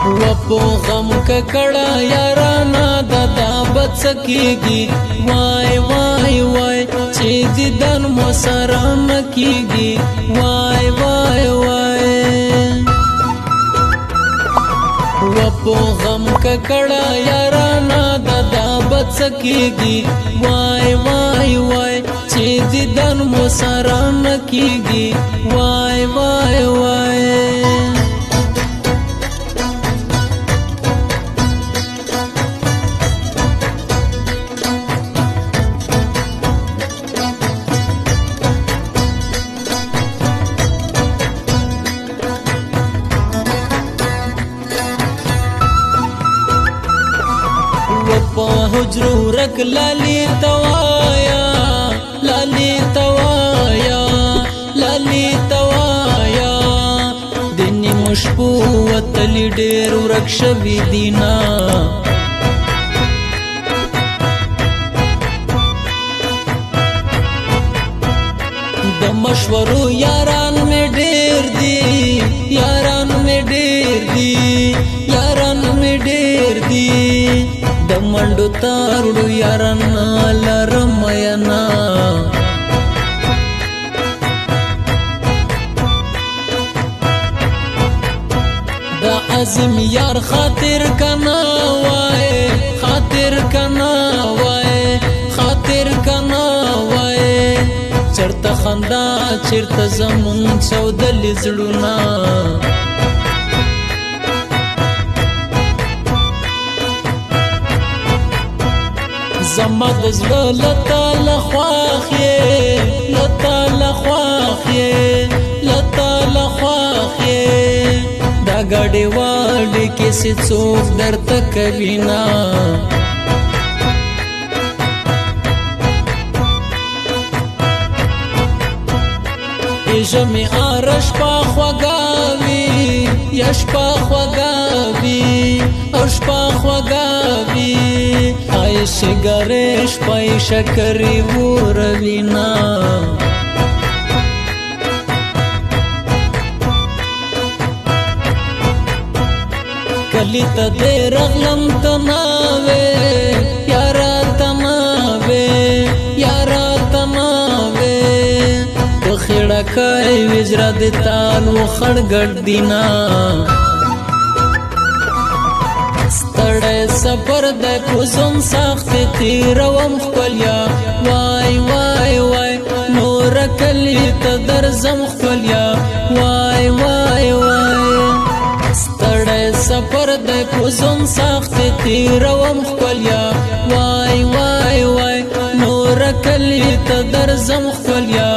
وپو غم ککړه یارانا ددا بچکیږي وای وای وای چې دیدن مو سره نه کیږي وای وای وای وپو غم ککړه یارانا ددا بچکیږي وای وای وای چې دیدن مو سره نه کیږي وای وای وای حجرو رک لالی توایا لالی توایا لالی توایا دنی مشپو وتلی ډیر ورک شوی دینا د مشورو یاران می ډیر دی یاران می ډیر دی یاران می ډیر دی د منډو تارړو یاران لرم ینا د عظیم یار خاطر کنا وای خاطر کنا وای خاطر کنا وای چرته خندا چرته زمون چودل زړونه زما د زړه لتا لخواخ یې لتا لخواخ یې لتا لخواخ یې دا ګډې واډې کیسې څوک درته کوي نه ژمي آرش په خوږاوي یا شپه خوږاوي او شپه خوږاوي عایش ګرې شپه شکرې وروینا کلی ته دې رغلم تناوې یارا تناوې یارا تناوې خېړه کوي وزرا د تالو خړګړ دینا ستړی سفر د کوزم سخت تیروم خپلیا وای وای وای نور کلی ته درځم خپلیا وای وای وای ستړی سفر د کوزم سخت تیروم خپلیا وای وای وای نور کلی ته درځم خپلیا.